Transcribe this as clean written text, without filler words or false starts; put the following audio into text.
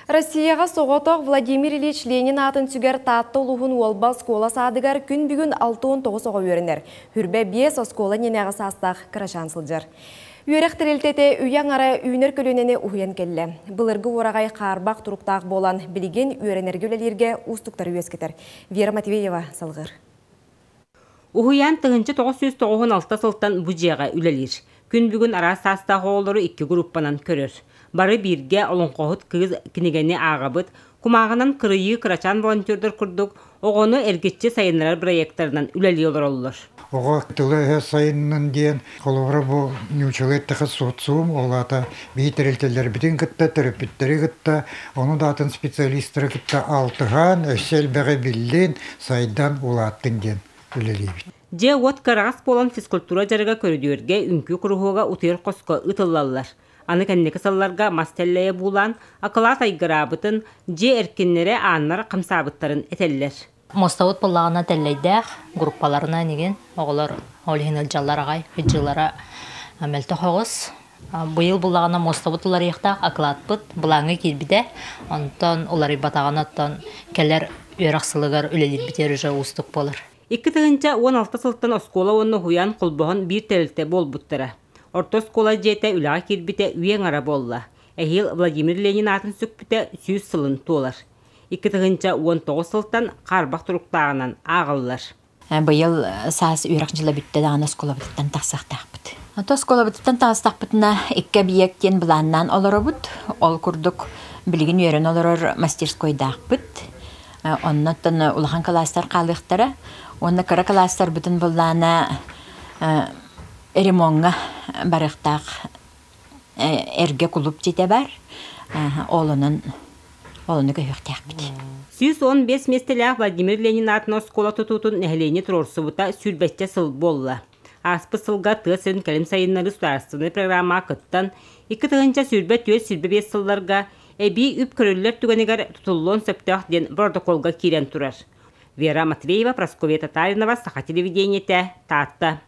Россияҕа соҕотох Владимир Ильич Ленин аатын сүгэр Таатта улууһун Уолба оскуола-саадыгар күн бүгүн 69 оҕо үөрэнэр. 25 оскуола иннинээҕи саастаах кырачаан сылдьар. Үөрэх тэрилтэтэ үйэ аҥара үүнэр көлүөнэни уһуйан кэллэ. Былыргы уораҕай хаарбах туруктаах буолан, билигин үөрэнэргэ-үлэлииргэ уустуктары үөскэтэр. Вера Матвеева салҕыыр. Уһуйаан 1996 сылтан бу дьиэҕэ үлэлиир. Күн бүгүн араас саастаах оҕолору икки группанан көрөр. Бары бииргэ Олоҥхоһут кыыс кинигэни ааҕабыт, кумааҕынан кырыйыы кырачаан волонтердар курдук оҕону эргиччи сайыннарар бырайыактарынан үлэлии олороллор. Оҕо тыла-өһө сайыннын диэн, холобура бу нууччалыы эттэххэ социум, ол аата биһи тэрилтэлэрбитин кытта, төрөппүттэри кытта, ону да атын специалистары кытта алтыһан, өссө элбэҕи биллин, сайдан улааттын диэн үлэлиибит. Дьиэ-уот кыараҕас буолан физкультура дьарыга көрүдүөргэ, үҥкүү куруһуога утуйар хоско ыытыллаллар. Аны кэнники сылларга мас тэллэйэ буулаан, акылаат айгыраабытын, дьиэ эркиннэрэ, ааннар хамсаабыттарын этэллэр. Муостабыт буоллаҕына тэллэйдээх группаларынан игин оҕолор ол иһин ылдьаллар аҕай, ыдьыылара мөлтөх оҕус. Быйыл буллаҕына муостабыт уларыйыахтаах, акылаатпыт былааҥҥа киирбитэ. Онтон уларыйбатаҕына оттон кэлэр үөрэх сылыгар үлэлиирбитигэр уже уустук буолар. 2016 сылтан оскуола уонна уһуйаан холбоһон биир тэрилтэ буолбуттара. Орто оскуола дьиэтэ үлэҕэ киирбитэ үйэ аҥара буолла. Эһиил Владимир Ленин аатын сүкпүтэ 100 сылын туолар. 2019 сылтан хаарбах туруктааҕынан ааҕыллар. Быйыл саас үөрэх дьыла бүттэ даҕаны оскуолабытыттан тахсыахтаахпыт. Ото оскуолабытыттан таҕыстахпытына икки объект диэн былааннаан олоробут. Ол курдук билигин үөрэн олорор мастерскойдаахпыт. Оннуттан улахан кылаастар хаалыахтара. Уонна кыра кылаастарбытын былаана ремоҥҥа барыахтаах эргэ кулууп дьиэтэ бар. Ол онон ол ону көһүөхтээхпит. 115 миэстэлээх Владимир Ленин аатынан оскуола тутуутун нэһилиэнньэ туруорсубута сүүрбэччэ сыл буолла. Ааспыт сылга тыа сирин кэлим сайыннарыы судаарыстыбаннай программаҕа кыттан, 2024-25 сылларга эбии үп көрүллэр түгэнигэр тутуллуон сөптөөх диэн боротокуолга киирэн турар. Вера Матвеева, Прасковья Татаринова, Саха телевидениетэ, Таатта.